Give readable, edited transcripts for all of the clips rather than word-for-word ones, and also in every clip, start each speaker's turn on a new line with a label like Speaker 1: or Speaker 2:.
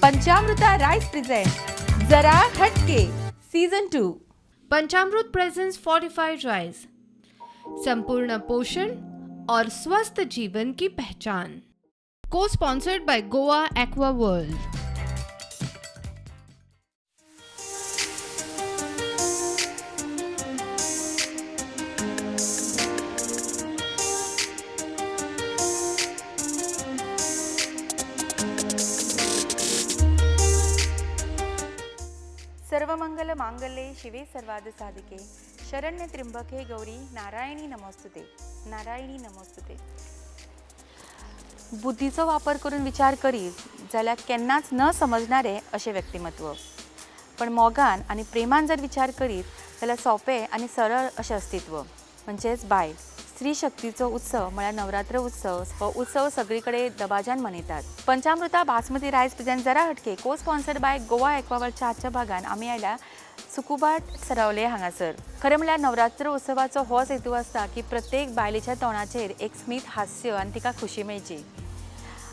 Speaker 1: Panchamruta rice present Jara Hatke season 2.
Speaker 2: Panchamrut presents fortified rice, संपूर्ण पोषण और स्वस्थ जीवन की पहचान। को sponsored by Goa Aqua World.
Speaker 1: Sarvamangal मांगल्ये शिवे सर्वार्थ साधिके शरण्य त्र्यंबके गौरी नारायणी नमोस्तुते, नारायणी नमोस्तुते। बुद्धीचो वापर करून विचार करीत जाल्यार केन्नाच न समजणारे अशें व्यक्तिमत्व, पण मोगान आनी प्रेमान जर विचार करीत जाल्यार सोंपें आनी सरळ अशें अस्तित्व म्हणजेच बायल। स्त्री शक्तीचो उत्सव म्हळ्यार नवरात्र उत्सव। हो उत्सव सगळी कडेन दबाज्यान मनयतात। पंचामृता बासमती रायस प्रेझेंट जरा हटके को स्पॉन्सर्ड बाय गोवा एक्वावर्ल्डच्या आजच्या भागान आमी आयल्या सुकुबाट सरावले हांगासर। खरें म्हळ्यार नवरात्र उत्सवाचो होच हेतू आसता की प्रत्येक बायलेच्या तोंडाचेर एक स्मित हास्य आनी तिका खुशी मेळची।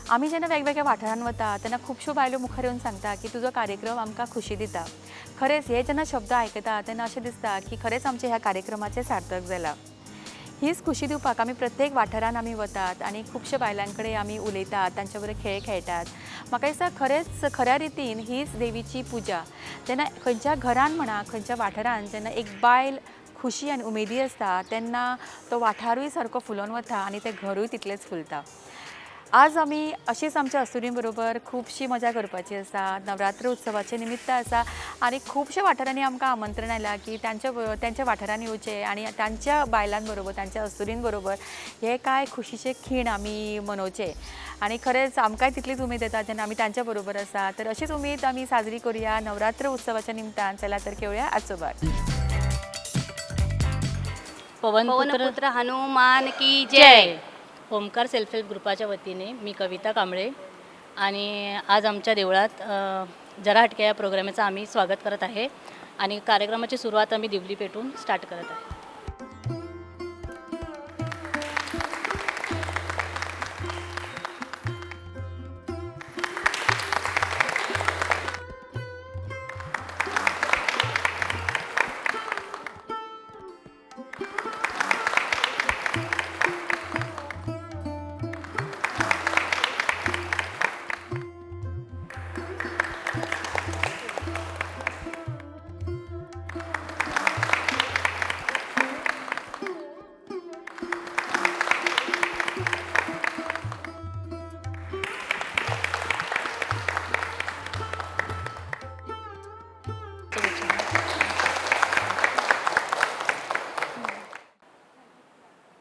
Speaker 1: आमी जेन्ना वेगवेगळ्या वाठारांत वता तेन्ना खुबश्यो बायलो मुखार येवन सांगता की तुजो कार्यक्रम आमकां खुशी दिता। खरेंच हे जेन्ना शब्द आयकता तेन्ना अशें दिसता की खरेंच आमच्या ह्या कार्यक्रमाचें सार्थक जालां। हीच खुशी दिवपाक आमी प्रत्येक वाठारांत आमी वतात आनी खुबश्या बायलां कडेन आमी उलयतात, तांच्या बरोबर खेळ खेळटात। म्हाका दिसता खरेंच खऱ्या रितीन हीच देवीची पुजा। जेन्ना खंयच्या घरान म्हणा, खंयच्या वाठारान जेन्ना एक बायल खुशी आनी उमेदी आसता तेन्ना तो वाठारूय सारको फुलोवन वता आनी तें घरूय तितलेंच फुलता। आज आमी अशीच आमच्या अस्तुरी बरोबर खुबशी मजा करपाची आसा। नवरात्र उत्सवाचें निमित्त आसा आनी खुबश्या वाठारांनी आमकां आमंत्रण आयलां की तांच्या वाठारांनी येवचें आनी तांच्या बायलां बरोबर, तांच्या अस्तुरीं बरोबर हे कांय खुशीचे खीण आमी मनोवचे। आनी खरेंच आमकांय तितलीच उमेद येता जेन्ना आमी तांच्या बरोबर आसा। तर अशीच उमेद आमी साजरी करुया नवरात्र उत्सवाच्या निमतान। चला तर खेळुया आजचो भाग।
Speaker 3: पवनपुत्र हनुमान की जय। ओमकार सेल्फ हेल्प ग्रुपाच्या वतीने मी कविता कांबळे आणि आज आमच्या देवळात जरा हटके या प्रोग्रामाचं आम्ही स्वागत करत आहे आणि कार्यक्रमाची सुरुवात आम्ही दिवली पेटून स्टार्ट करत आहे।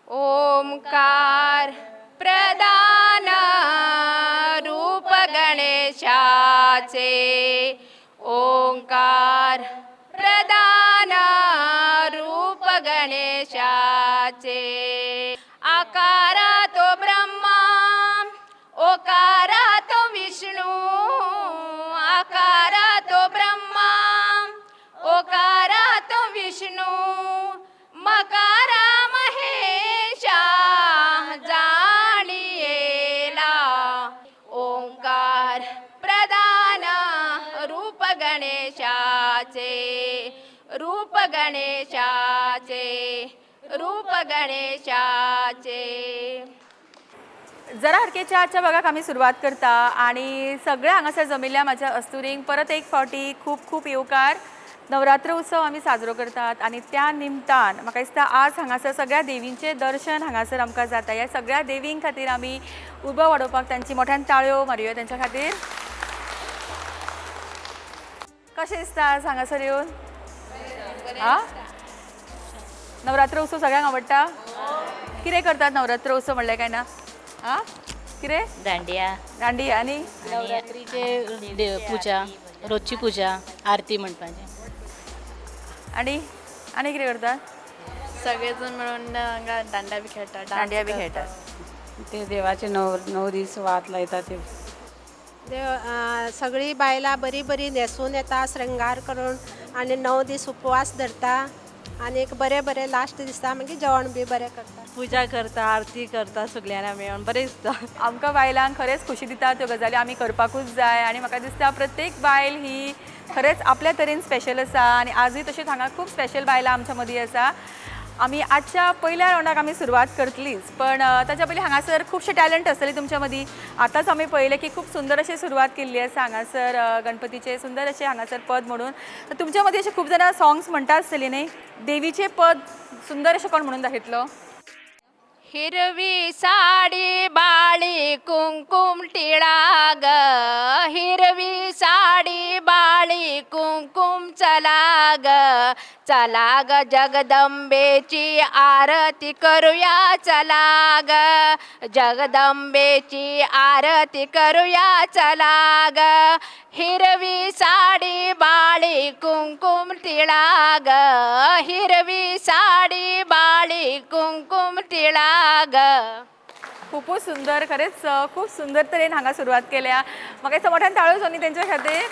Speaker 4: ओंकार प्रदान रूप गणेशाचे, ओंकार प्रदान रूप गणेशाचे। आकारा तो ब्रह्मा, ओकारा तो विष्णु, आकारा तो ब्रह्मा, ओकारा तो विष्णु, मकारा महेशा जाणियेला। ओंकार प्रदान रूप गणेशाचे, रूप गणेशाचे, रूप गणेशाचे।
Speaker 1: जरा हटकेच्या आजच्या भागाक आमी सुरवात करता आनी सगळ्या हांगासर जमिल्ल्या म्हाज्या अस्तुरींक परत एक फावटी खूब खूब येवकार। नवरात्र उत्सव आमी साजरो करतात आनी त्या निमतान म्हाका दिसता आज हांगासर सगळ्या देवींचें दर्शन हांगासर आमकां जाता। ह्या सगळ्या देवीं खातीर आमी उबो वाडोवपाक तांची मोठ्यान ताळयो मारुया तांच्या खातीर। कशें दिसता आज हांगासर येवन? आ, नवरात्र उत्सव सगळ्यांक आवडटा? कितें करतात नवरात्र उत्सव म्हणलें काय ना? आ, कितें?
Speaker 3: दांडिया।
Speaker 1: दांडिया आनी
Speaker 3: नवरात्रीचे पूजा, रोजची पूजा, आरती म्हणपाचें।
Speaker 1: आनी आनी कितें करतात?
Speaker 5: सगळेजण मिळून हांगा दांडिया बी खेळटात।
Speaker 1: दांडिया बी खेळटात।
Speaker 6: ते देवाचे 9 दीस वात लायता ते।
Speaker 7: देव सगळी बायलां बरी बरी न्हेसून येता, श्रृंगार करून आनी 9 दीस उपवास धरता। आनीक बरें बरें लास्ट दिसा मागीर जेवण बी बरें करता.
Speaker 5: पुजा करता, आरती करता, सगळ्यांना मेळून बरें दिसता.
Speaker 1: आमकां बायलांक खरेंच खोशी दिता त्यो गजाली आमी करपाकूच जाय आनी म्हाका दिसता प्रत्येक बायल ही खरेंच आपल्या तरेन स्पेशल आसा आनी आजूय तशेंच हांगा खूब स्पेशल बायलां आमच्या मदीं आसा. आमी आजच्या पयल्या रावंडाक आमी सुरवात करतलीच, पण ताच्या पयलीं हांगासर खुबशे टॅलंट आसतले तुमच्या मदीं. आतांच आमी पळयलें की खूब सुंदर अशी सुरवात केल्ली आसा हांगासर गणपतीचें सुंदर अशें हांगासर पद म्हणून. तर तुमच्या मदीं अशें खूब जाणां सॉंग्स म्हणटा आसतलीं न्ही, देवीचें पद सुंदर अशें कोण म्हणून दाखयतलो?
Speaker 4: हिरवी साडी बाळी कुंकुम टिळा ग, हिरवी साडी बाळी कुंकुम चला ग, चला ग जगदंबेची आरती करूया, चला ग जगदंबेची आरती करूया, चला ग. हिरवी साडी बाळी कुंकुम टिळा ग, हिरवी साडी बाळी कुंकुम टिळा ग.
Speaker 1: खुपूच सुंदर, खरेंच खूब सुंदर तरेन हांगा सुरवात केल्या. म्हाका दिसता मोठ्यान ताळयो जावनी तेंच्या खातीर.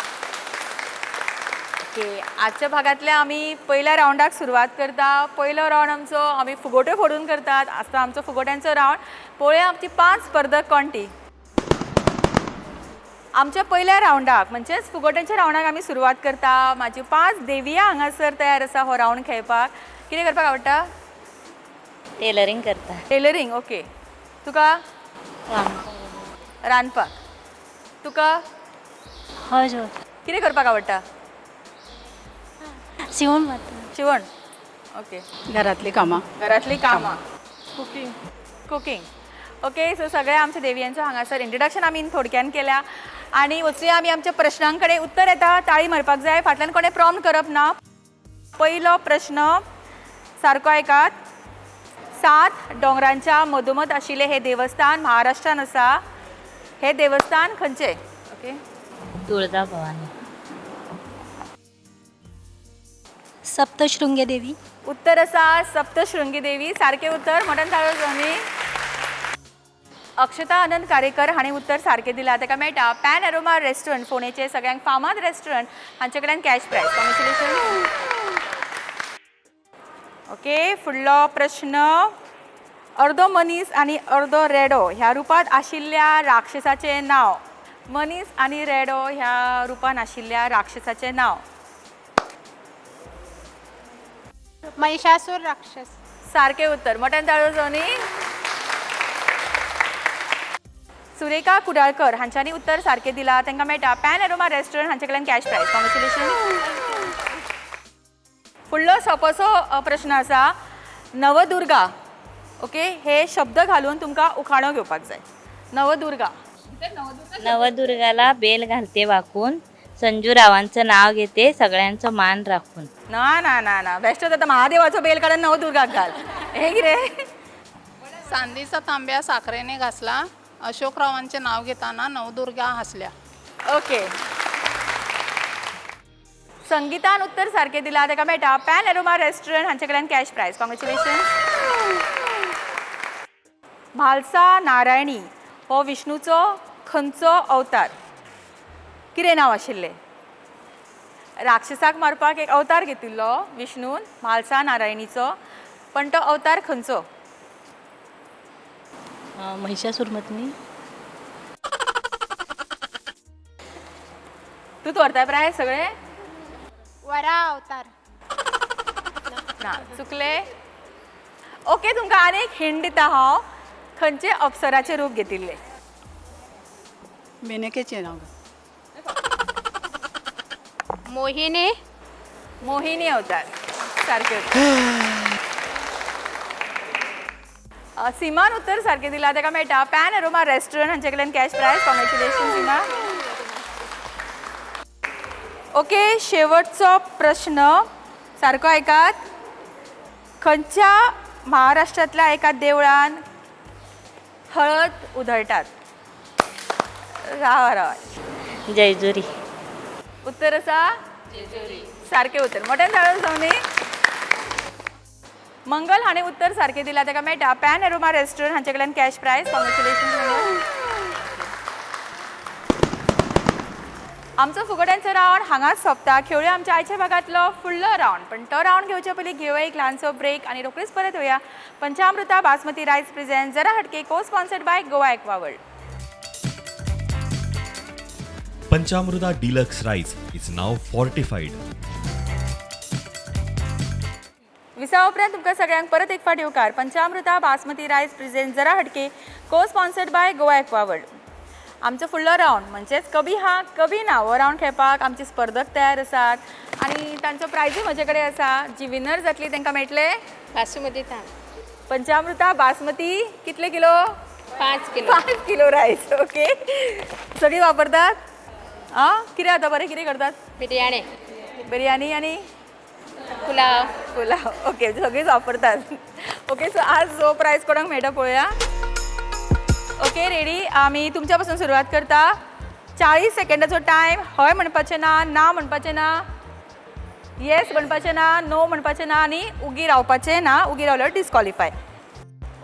Speaker 1: ओके, आजच्या भागांतल्या आमी पयल्या रावंडाक सुरवात करता. पयलो रावंड आमचो आमी फुगोट्यो फोडून करतात. आसता आमचो फुगोट्यांचो रावंड. पळोवया आमची 5 स्पर्धक कोण ती. आमच्या पयल्या रावंडाक म्हणजेच फुगोट्यांच्या रावंडाक आमी सुरवात करता. म्हाजी 5 देविया हांगासर तयार आसा हो रावंड खेळपाक. कितें करपाक आवडटा?
Speaker 3: टेलरींग करता.
Speaker 1: Tailoring, okay. तुका? रांदपाक. तुका?
Speaker 3: हय सर.
Speaker 1: कितें करपाक आवडटा?
Speaker 3: शिवण मारता.
Speaker 1: शिवण, ओके.
Speaker 6: घरातली कामां.
Speaker 1: घरातली कामां. कुकींग. Cooking, okay. सो सगळ्या आमच्या देवयांचो हांगासर इंट्रोडक्शन आमी थोडक्यान केल्या आनी वचुया आमी आमच्या प्रश्नां कडेन. उत्तर येता, ताळी मारपाक जाय, फाटल्यान कोणें प्रॉम्प्ट करप ना. पयलो प्रश्न सारको आयकात. 7 दोंगरांच्या मदोमद आशिल्लें हें देवस्थान महाराष्ट्रान आसा. हें देवस्थान खंयचें? ओके.
Speaker 3: तुळजा भवानी. सप्तशृंगी देवी.
Speaker 1: उत्तर आसा सप्तशृंगी देवी. सारकें उत्तर. मोठ्यान ताळयो जावनी. अक्षता आनंद कारेकर हांणी उत्तर सारकें दिलां. ताका मेळटा पॅन एरोमा रेस्टॉरंट फोंडेचें सगळ्यांक फामाद रेस्टॉरंट हांचे कडल्यान कॅश प्रायज. कॉंग्रेच्युलेशन. ओके, फुडलो प्रश्न. अर्दो मनीस आनी अर्दो रेडो ह्या रुपांत आशिल्ल्या राक्षसाचें नांव. मनीस आनी रेडो ह्या रुपान आशिल्ल्या राक्षसाचें नांव.
Speaker 7: महिषासूर राक्षस.
Speaker 1: सारकें उत्तर. मोठ्यान ताळयो जावनी. सुरेखा कुडाळकर हांच्यांनी उत्तर सारकें दिलां. तांकां मेळटा पॅन एरोमा रेस्टॉरंट हांचे कडल्यान कॅश प्रायज. कॉंग्रेच्युलेशन. फुडलो सोपोसो प्रश्न आसा. नवदुर्गा, ओके, हे शब्द घालून तुमकां उखाणो घेवपाक जाय. नवदुर्गा.
Speaker 8: नवदुर्गाला बेल घालते वाकून, संजू रावांचं नाव घेते सगळ्यांचो मान राखून.
Speaker 1: ना ना ना ना, बेश्टोच आतां महादेवाचो बेल काडून नवदुर्गाक घाल. हे कितें?
Speaker 9: चांदीचा तांब्या साखरेने घासला, अशोकरावांचे नाव घेताना नवदुर्गा हसल्या.
Speaker 1: ओके, संगीतान उत्तर सारकें दिलां. ताका मेळटा पॅन एरोमा रेस्टॉरंट हांचे कडल्यान cash prize. Congratulation. Mhalsa Narayani हो विष्णूचो खंयचो अवतार? कितें नांव आशिल्लें? राक्षसाक मारपाक एक अवतार घेतिल्लो विष्णून, म्हालसा नारायणीचो, पण तो अवतार खंयचो?
Speaker 3: महिषासुरमर्दिनी.
Speaker 1: तूं व्हरता प्राय सगळे?
Speaker 7: वरा अवतार.
Speaker 1: ना, चुकले. ओके, तुमकां आनी एक हिंट दिता हांव. खंयचे अप्सराचें रूप घेतिल्लें?
Speaker 6: मेनकेचें नांव.
Speaker 4: मोहिनी.
Speaker 1: मोहिनी अवतार. सारकें. सीमान उत्तर सारकें दिलां. ताका मेळटा पॅन एरोमा रेस्टॉरंट हांचे कडल्यान cash prize. Congratulation Seema. Okay, शेवटचो प्रश्न सारको आयकात. खंयच्या महाराष्ट्रांतल्या एका देवळान हळद उधळटात? रावा रावा.
Speaker 8: जेजुरी.
Speaker 1: उत्तर आसा सारकें उत्तर. मोठ्यान ताळयो जावनी. मंगल हाणें उत्तर सारकें दिलां. ताका मेळटा पॅन एरोमा रेस्टॉरंट हांचे कडल्यान कॅश प्रायज. कॉंग्रेच्युलेशन. आमचो फुगड्यांचो रावंड हांगाच सोंपता. खेळुया आमच्या आयच्या भागांतलो फुडलो रावंड, पण तो रावंड घेवचे पयलीं घेवया एक ल्हानसो ब्रेक आनी रोखडीच परत येवया. पंचामृता बासमती रायस प्रेझेंट जरा हटके, को sponsored by Goa Aquaworld.
Speaker 10: Panchamruta deluxe rice is now fortified.
Speaker 1: विसा उपरांत तुमकां सगळ्यांक परत एक फावट येवकार. पंचामृता बासमती रायस प्रेझेंट जरा हटके, को स्पॉन्सर्ड बाय गोवा एक्वावर्ल्ड. आमचो फुडलो रावंड म्हणजेच कभी हा कभी ना हो रावंड खेळपाक आमचे स्पर्धक तयार आसात आनी तांचो प्रायजूय म्हजे कडेन आसा. जी विनर जातली तांकां मेळटले
Speaker 4: बासमती तांदूळ.
Speaker 1: पंचामृता बासमती कितले kilo?
Speaker 4: 5 kilo.
Speaker 1: 5 kilo rice. Okay, सगळी वापरतात? आं, कितें जाता बरें, कितें करतात?
Speaker 4: बिर्याणी.
Speaker 1: बिर्याणी आनी
Speaker 4: पुलाव.
Speaker 1: पुलाव. ओके, सगळीच वापरतात. ओके, सो आज जो प्रायज कोणाक मेळटा पळोवया. Okay, ready? आमी तुमच्या पासून सुरवात करता. 40 सेकंडाचो टायम. हय म्हणपाचें ना, ना म्हणपाचें ना, येस म्हणपाचें ना, नो म्हणपाचें ना आनी उगी रावपाचें ना. उगी रावल्यार डिस्कॉलिफाय.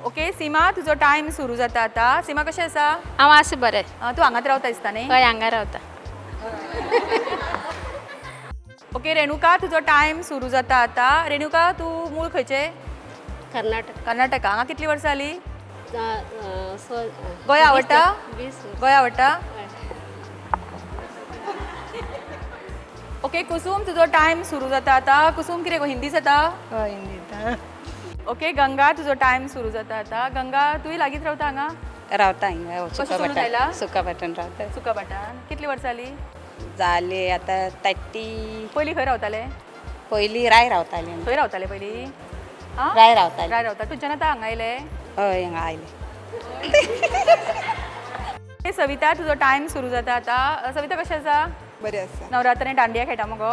Speaker 1: ओके सीमा, तुजो टायम सुरू जाता आतां. सीमा, कशें आसा?
Speaker 4: हांव आसा बरें.
Speaker 1: तूं हांगाच रावता दिसता न्ही?
Speaker 4: हय, हांगा रावता.
Speaker 1: ओके रेणुका, तुजो टायम सुरू जाता आतां. रेणुका, तूं मूळ खंयचें?
Speaker 7: कर्नाटक.
Speaker 1: कर्नाटका. हांगा कितलीं वर्सां जालीं? गोंय आवडटा?
Speaker 7: 20.
Speaker 1: गोंय आवडटा? ओके कुसूम, तुजो टायम सुरू जाता आतां. कुसूम, कितें हिंदी जाता?
Speaker 6: हय, हिंदी.
Speaker 1: ओके गंगा, तुजो टायम सुरू जाता आतां. गंगा, तूंय लागींच रावता हांगा?
Speaker 6: रावता हिंगा.
Speaker 1: सुकाभाटान.
Speaker 6: सुकाभाटान रावता.
Speaker 1: सुकाभाटान. कितलीं वर्सां जालीं?
Speaker 6: जाले आतां 30.
Speaker 1: पयलीं खंय रावताले?
Speaker 6: पयलीं राय रावताले.
Speaker 1: खंय रावताले पयलीं?
Speaker 6: राय रावताले.
Speaker 1: राय रावता. तुमच्यान आतां हांगा आयले?
Speaker 6: हय, हांगा आयले.
Speaker 1: सविता, तुजो टायम सुरू जाता आतां. सविता, कशें आसा?
Speaker 7: बरें आसा.
Speaker 1: नवरात्रांनी दांडिया खेळटा मगो?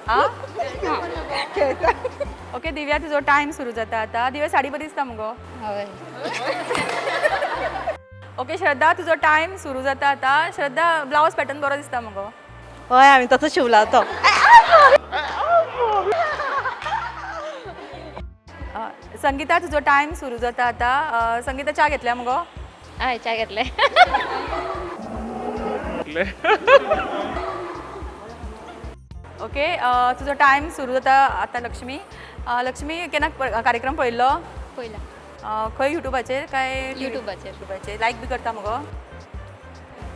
Speaker 1: आं, ओके दिव्या, तुजो टायम सुरू जाता आतां. दिव्या, साडी बरी दिसता मगो?
Speaker 4: हय.
Speaker 1: ओके श्रद्धा, तुजो टायम सुरू जाता आतां. श्रद्धा, ब्लावज पॅटर्न बरो दिसता मगो?
Speaker 7: हय, हांवें तसो शिवला तो.
Speaker 1: संगीता, तुजो टायम सुरू जाता आतां. संगीता, च्या घेतल्या मगो?
Speaker 4: हय, च्या घेतले.
Speaker 1: ओके, तुजो टायम सुरू जाता आतां. लक्ष्मी, लक्ष्मी, केन्ना कार्यक्रम पळयल्लो?
Speaker 4: पयला.
Speaker 1: खंय, युट्यूबाचेर काय?
Speaker 4: युट्यूबाचेर.
Speaker 1: युट्यूबाचेर. लायक बी करता मगो?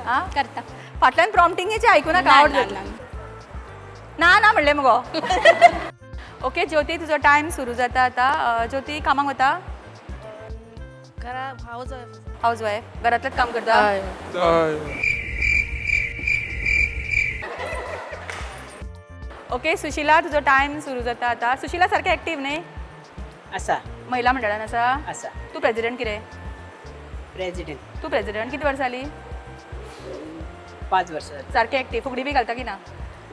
Speaker 1: आं,
Speaker 4: करता.
Speaker 1: फाटल्यान प्रॉम्प्टिंगेचें आयकूं नाका. आवड ना ना म्हणलें मगो. ओके ज्योती, तुजो टायम सुरू जाता आतां. ज्योती, कामाक वता? House wife. घरांतलेंच काम करता? ओके सुशिला, तुजो टायम सुरू जाता आतां. सुशिला सारकें एक्टीव न्ही?
Speaker 6: आसा.
Speaker 1: महिला मंडळान आसा?
Speaker 6: आसा.
Speaker 1: तूं प्रेजिडेंट कितें?
Speaker 6: प्रेजिडेंट.
Speaker 1: तूं प्रेजिडेंट. कितलीं वर्सां जालीं?
Speaker 6: 5 वर्सां.
Speaker 1: सारकें एक्टीव. फुगडी बी घालता की ना?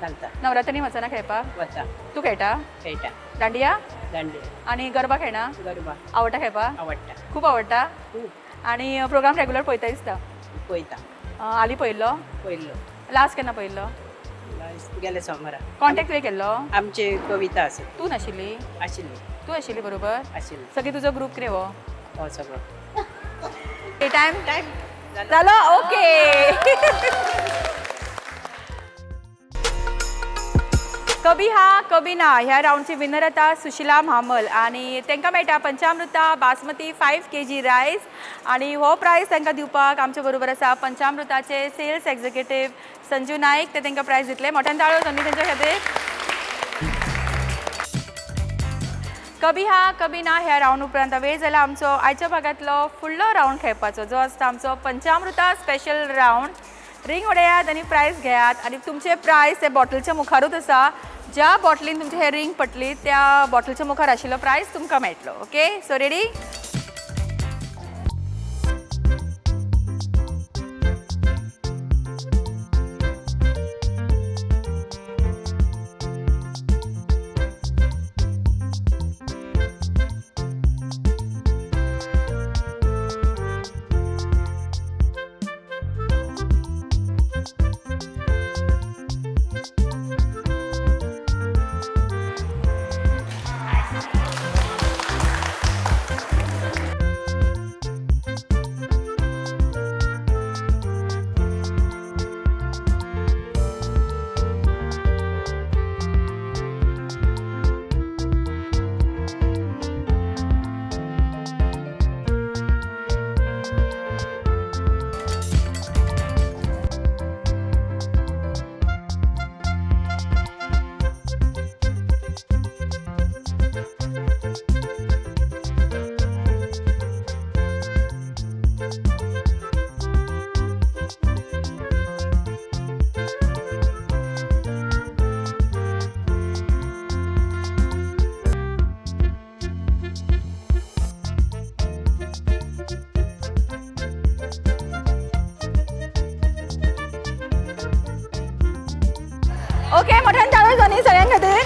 Speaker 6: घालता.
Speaker 1: नवरात्रांनी वचना खेळपाक?
Speaker 6: वता.
Speaker 1: तूं खेळटा?
Speaker 6: खेळटा.
Speaker 1: दांडिया?
Speaker 6: दांडिया.
Speaker 1: आनी गरबा खेळना?
Speaker 6: गरबा.
Speaker 1: आवडटा खेळपाक?
Speaker 6: आवडटा.
Speaker 1: खूब आवडटा?
Speaker 6: खूब.
Speaker 1: आनी प्रोग्राम रेगुलर पळयता दिसता?
Speaker 6: पळयता.
Speaker 1: हालीं पळयल्लो?
Speaker 6: पळयल्लो.
Speaker 1: लास्ट केन्ना पळयल्लो?
Speaker 6: गेले सोमारा.
Speaker 1: कॉन्टेक्ट तुवें केल्लो?
Speaker 6: आमची कविता आसा.
Speaker 1: तूं नाशिल्ली?
Speaker 6: आशिल्ली.
Speaker 1: तूं आशिल्ली बरोबर?
Speaker 6: आशिल्ली.
Speaker 1: सगळी तुजो ग्रूप कितें हो?
Speaker 6: हो, सगळो.
Speaker 1: टायम टायम जालो. ओके कभी हा कभी ना ह्या रावंडची विनर आता सुशिला म्हामल आनी तांकां मेळटा पंचामृता बासमती 5 kg rice. आनी हो प्रायज तांकां दिवपाक आमचे बरोबर आसा पंचामृताचे सेल्स एक्झिक्युटीव संजू नायक. ते तांकां प्रायज दितले. मोठ्यान ताळो संदी तेंच्या खातीर. कभी हा कभी ना ह्या रावंड उपरांत वेळ जाला आमचो आयच्या भागांतलो फुडलो रावंड खेळपाचो, जो आसता आमचो पंचामृता स्पेशल रावंड. रिंग उडयात आनी प्रायज घेयात. आनी तुमचे प्रायज ते बॉटलच्या मुखारूच आसा. ज्या बॉटलीन तुमचे हे रिंग पडली त्या बॉटलच्या मुखार आशिल्लो प्रायज तुमकां मेळटलो. Okay, so ready? ओके, मोठ्यान टाळयो जावनी सगळ्यां खातीर.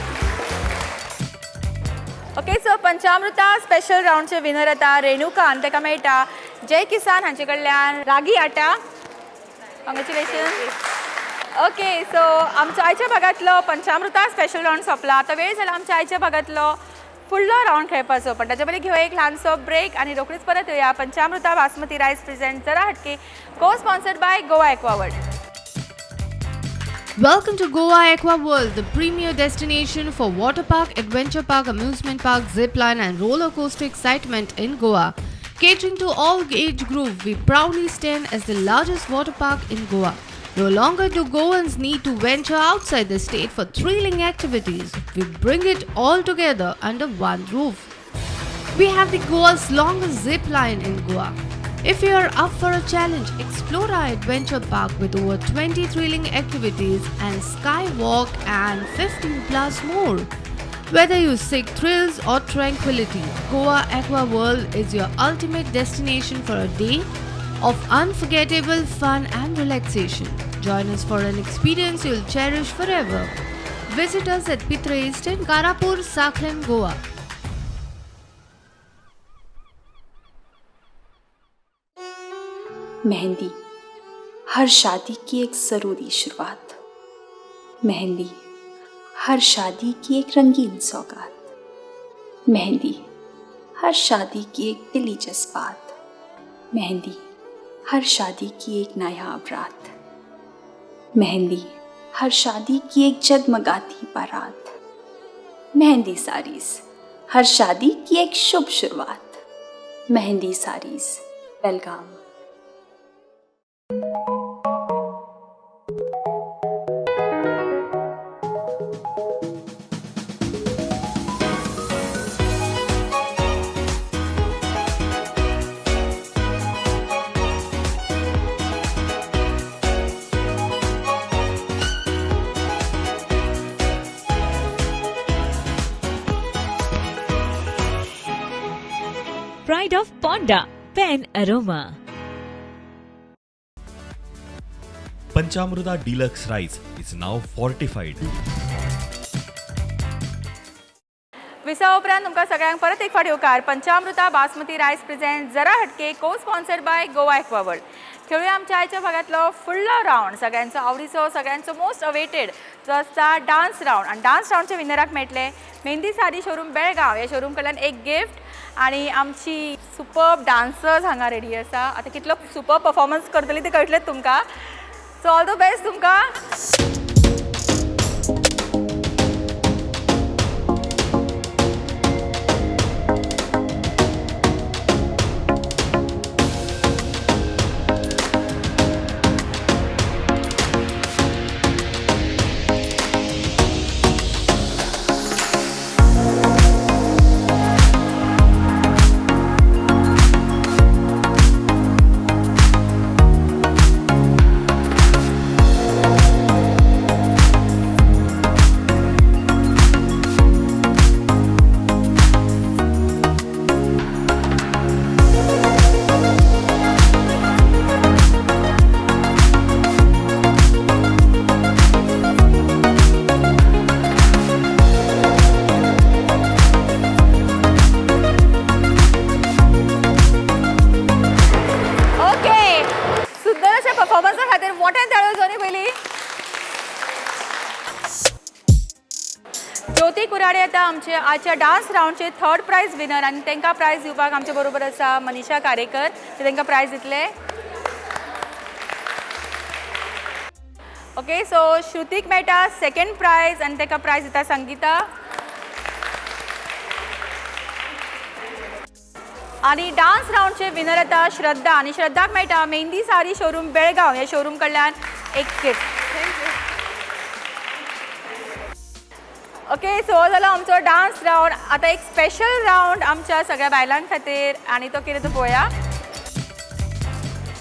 Speaker 1: ओके, सो पंचामृता स्पेशल रावंडचे विनर येता रेणुका आनी ताका मेळटा जय किसान हांचे कडल्यान रागी आटा. कॉंग्रेच्युलेशन. ओके, सो आमचो आयच्या भागांतलो पंचामृता स्पेशल रावंड सोंपला. आतां वेळ जाला आमच्या आयच्या भागांतलो फुडलो रावंड खेळपाचो, पण ताच्या पयलीं घेवया एक ल्हानसो ब्रेक आनी रोखडीच परत येवया. पंचामृता बासमती रायस प्रेझेंट जरा हटके, co sponsored by Goa Aqua World.
Speaker 2: Welcome to Goa Aqua World, the premier destination for water park, adventure park, amusement park, zip line and roller coaster excitement in Goa. Catering to all age group, we proudly stand as the largest water park in Goa. No longer do Goans need to venture outside the state for thrilling activities. We bring it all together under one roof. We have the Goa's longest zip line in Goa. If you are up for a challenge, explore our adventure park with over 20 thrilling activities and skywalk and 15 plus more. Whether you seek thrills or tranquility, Goa Aqua World is your ultimate destination for a day of unforgettable fun and relaxation. Join us for an experience you'll cherish forever. Visit us at Pitre Estate, Karapur, Sakhlan, Goa.
Speaker 11: Mehndi हर शादी की एक ज़रूरी शुरुआत, मेहंदी हर शादी की एक रंगीन सौगात, मेहंदी हर शादी की एक दिली जज्बात, मेहंदी हर शादी की एक नायाब रात, मेहंदी हर शादी की एक जगमगाती बारात, मेहंदी साड़ीज हर शादी की एक शुभ शुरुआत, मेहंदी साड़ीज बेलगाम.
Speaker 12: Pride of Ponda, Pen Aroma.
Speaker 10: Panchamruta Deluxe Rice is now fortified.
Speaker 1: विसवा उपरांत तुमकां सगळ्यांक परत एक फावट येवकार. पंचामृता बासमती रायस प्रेझेंट जरा हटके, co sponsored by Goa Aqua World. खेळूया आमच्या आयच्या भागांतलो फुडलो रावंड, सगळ्यांचो आवडीचो, सगळ्यांचो मोस्ट अवेटेड जो आसता डान्स रावंड. आनी डान्स रावंडच्या विनराक मेळटले मेहंदी साडी शोरूम बेळगांव ह्या शोरूम कडल्यान एक गिफ्ट. आनी आमची सुपर्ब डान्सर्स हांगा रेडी आसा. आतां कितलो सुपर्ब परफॉर्मन्स करतली ते कळटलेच तुमकां. सो ऑल the best तुमकां. ओके, सुंदर अशा परफॉर्मन्सा खातीर मोठ्यान ताळयो जावनी पयलीं. ज्योती कुराडे आतां आमचे आजच्या डान्स रावंडचे थर्ड प्रायज विनर आनी तांकां प्रायज दिवपाक आमचे बरोबर आसा मनीषा कारेकर. ते तांकां प्रायज दितले. ओके, सो श्रुतीक मेळटा सेकंड प्रायज आनी ताका प्रायज दिता संगीता. आनी डान्स रावंडचे विनर येता श्रद्धा आनी श्रद्धाक मेळटा मेहंदी साडी शोरूम बेळगांव ह्या शोरूम कडल्यान एक गिफ्ट. ओके, सो जालो आमचो डान्स रावंड. आतां एक स्पेशल रावंड आमच्या सगळ्या बायलां खातीर आनी तो कितें तो पळोवया.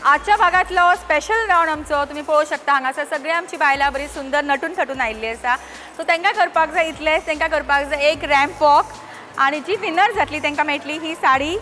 Speaker 1: आजच्या भागांतलो स्पेशल रावंड आमचो तुमी पळोवंक शकता. हांगासर सगळीं आमची बायलां बरी सुंदर नटून थटून आयिल्ली आसा. सो तांकां करपाक जाय इतलेंच, तांकां करपाक जाय एक रॅम्प वॉक आनी जी विनर जातली तांकां मेळटली ही साडी.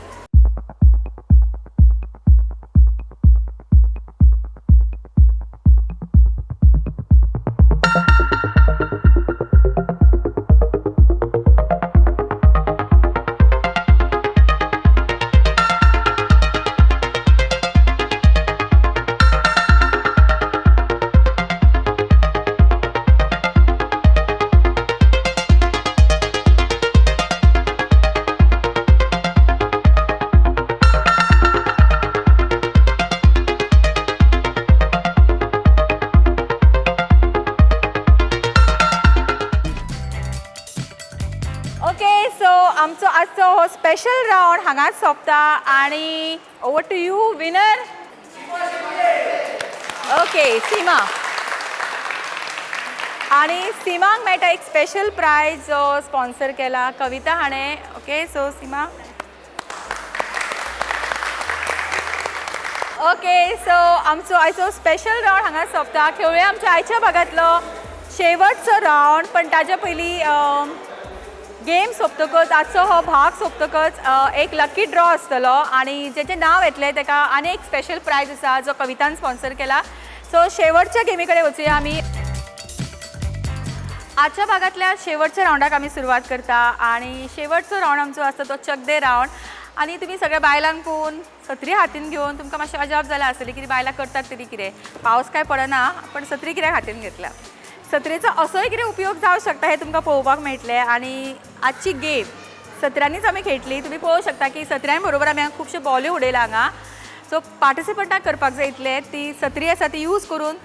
Speaker 1: आमचो आजचो हो स्पेशल रावंड हांगाच सोंपता आनी over to you winner. Okay, Seema. आनी सीमाक मेळटा एक स्पेशल प्रायज जो स्पॉन्सर केला कविता हाणें. Okay, so Seema. Okay, so आमचो आयचो स्पेशल रावंड हांगा सोंपता. खेळुया आमच्या आयच्या भागांतलो शेवटचो रावंड. पण ताच्या पयलीं गेम सोंपतकच, आजचो हो भाग सोंपतकच एक लकी ड्रॉ आसतलो आनी जेचें नांव येतलें ताका आनी एक स्पेशल प्रायज आसा जो कवितान स्पॉन्सर केला. सो शेवटच्या गेमी कडेन वचुया आमी. आजच्या भागांतल्या शेवटच्या रावंडाक आमी सुरवात करता आनी शेवटचो रावंड आमचो आसता तो चकदे रावंड. आनी तुमी सगळ्या बायलांक पळोवन सत्री हातीन घेवन तुमकां मातशें अजाप जालां आसतलें की बायलां करतात तरी कितें, पावस काय पडना पण सत्री कित्याक हातीन घेतल्या. सत्रेचो असोय कितें उपयोग जावंक शकता हें तुमकां पळोवपाक मेळटलें. आनी आजची गेम सत्र्यांनीच आमी खेळटली. तुमी पळोवंक शकता की सत्र्यां बरोबर आमी हांगा खुबश्यो बॉल्यो उडयला हांगा. सो पार्टिसिपंटाक करपाक जाय इतलें, ती सत्री आसा ती यूज करून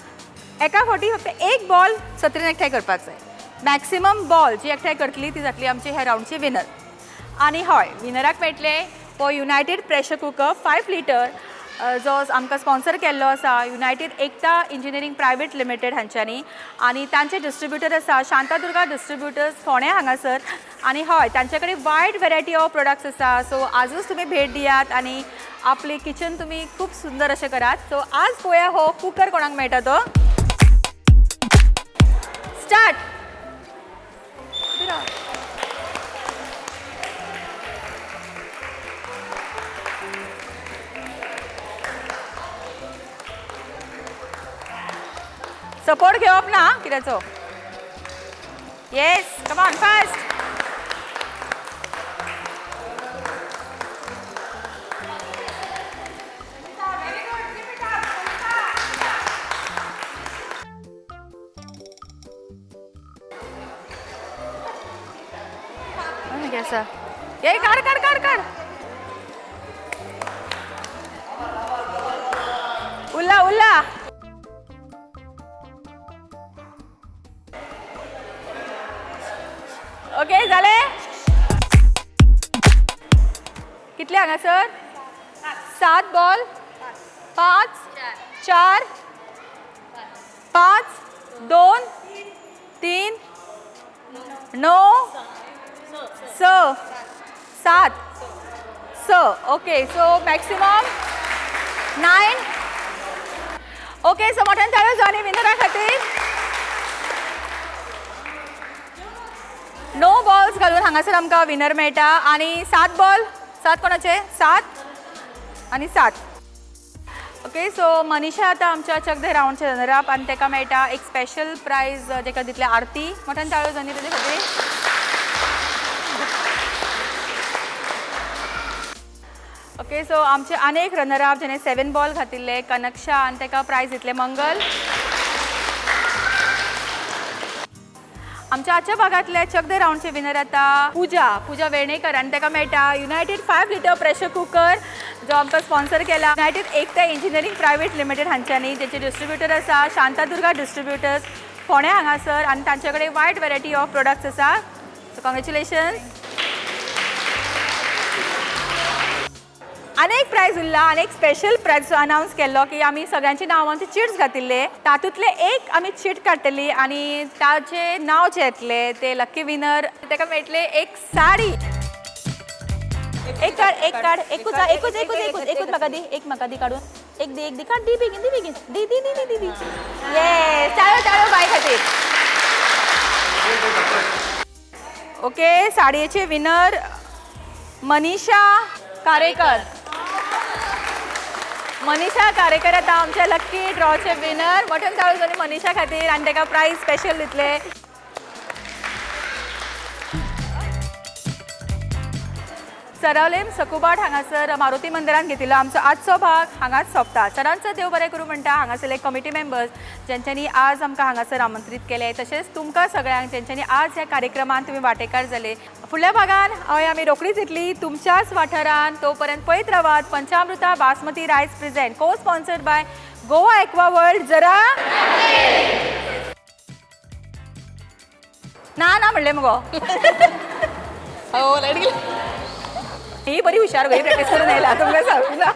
Speaker 1: एका फावटी फक्त एक बॉल सत्रेन एकठांय करपाक जाय. मॅक्सिमम बॉल जी एकठांय करतली ती जातली आमची ह्या रावंडची विनर. आनी हय, विनराक मेळटले हो युनायटेड प्रेशर कुकर 5 लिटर जो आमकां स्पॉन्सर केल्लो आसा United Ekta engineering private limited हांच्यांनी. आनी तांचे डिस्ट्रिब्युटर आसा शांतादुर्गा डिस्ट्रिब्युटर्स फोंड्या हांगासर. आनी हय, तांचे कडेन वायड वेरायटी ऑफ प्रोडक्ट्स आसा. सो आजूच तुमी भेट दियात आनी आपलें किचन तुमी खूब सुंदर अशें करात. सो आज पळोवया हो कुकर कोणाक मेळटा तो. स्टार्ट. सपोर्ट घेवप ना कित्याचो. Yes, come on fast. ये काढ काढ काढ काढ. उल्ला उल्ला. ओके, जाले कितले हांगासर? 7 ball. 5 4 5 2 3 9 6 7 6. Okay, so maximum 9. Okay, so मोठ्यान ताळयो जावनी विनरा खातीर. 9 बॉल्स घालून हांगासर आमकां विनर मेळटा. आनी 7 बॉल, 7 कोणाचे? 7 आनी 7. ओके, सो मनीषा आतां आमच्या चकदे रावंडचे रनर अप आनी ताका मेळटा एक स्पेशल प्रायज जेका दितले आरती. मोठ्यान ताळयो जावनी तेजे खातीर. ओके, सो आमचे आनी एक रनर अप जेणे 7 बॉल घातिल्ले कनक्षा आनी ताका प्रायज दितले मंगल. आमच्या आजच्या भागांतले चकदे रावंडचे विनर आतां पूजा, पूजा वेर्णेकर आनी ताका मेळटा युनायटेड 5 लिटर प्रेशर कुकर जो आमकां स्पॉन्सर केला United Ekta engineering private limited हांच्यांनी, जेचे डिस्ट्रिब्युटर आसा शांतादुर्गा डिस्ट्रिब्युटर्स फोंड्या हांगासर. आनी तांचे कडेन वायड वेरायटी ऑफ प्रोडक्ट्स आसा. So congratulations. आनी एक प्रायज उरला आनी एक स्पेशल प्रायज अनावन्स केल्लो की आमी सगळ्यांची नांवांचे चिट्स घातिल्ले, तातूंतले एक आमी चीट काडटली आनी ताचें नांव जें येतलें ते लकी विनर ताका मेळटले एक साडी. एक काड, एक काड, एकूच एकूच एकूच एकूच एकूच म्हाका दी, एक म्हाका दी काडून, एक दी, एक दी, काड दी बेगीन, दी बेगीन, दी दी दी दी दी. येस, टाळयो टाळयो बाय खातीर. ओके, साडयेचे विनर मनीषा कारेकर. मनीषा कारेकर आतां आमच्या लक्की ड्रॉचे विनर. मोठ्यान ताळयो जावनी मनीषा खातीर आनी ताका प्रायज स्पेशल दितले. सरवलेम सकुबाट हांगासर मारुती मंदिरान घेतिल्लो आमचो आजचो भाग हांगाच सोंपता. सरांचो देव बरें करूं म्हणटा हांगासरले कमिटी मेंबर्स ज्यांच्यांनी आज आमकां हांगासर आमंत्रीत केले, तशेंच तुमकां सगळ्यांक ज्यांच्यांनी आज ह्या कार्यक्रमांत तुमी वांटेकार जाले. फुडल्या भागान हय आमी रोखडीच येतली तुमच्याच वाठारान. तो पर्यंत पळयत रावात Panchamruta basmati rice present co sponsored by Goa Aqua World. जरा ना ना म्हणलें मगो. हो, लायट गेली. ही बरी हुशार गो, ही प्रॅक्टीस करून येयला तुमकां सांगूं ना.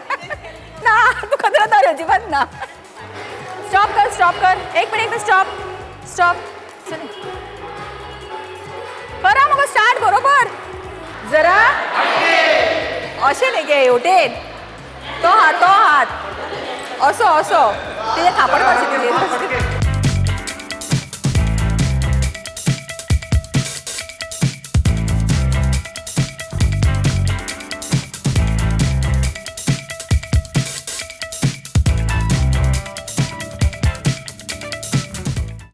Speaker 1: ना, तुका तर अजिबात ना. स्टॉप कर, स्टॉप कर, एक मिनिट, एक मिनिट, स्टॉप स्टॉप. करा मगो स्टार्ट बरोबर जरा. अशें न्ही गे, हेवटेन तो हात, तो हात असो असो. तिजे थापड मारशी तिजेर.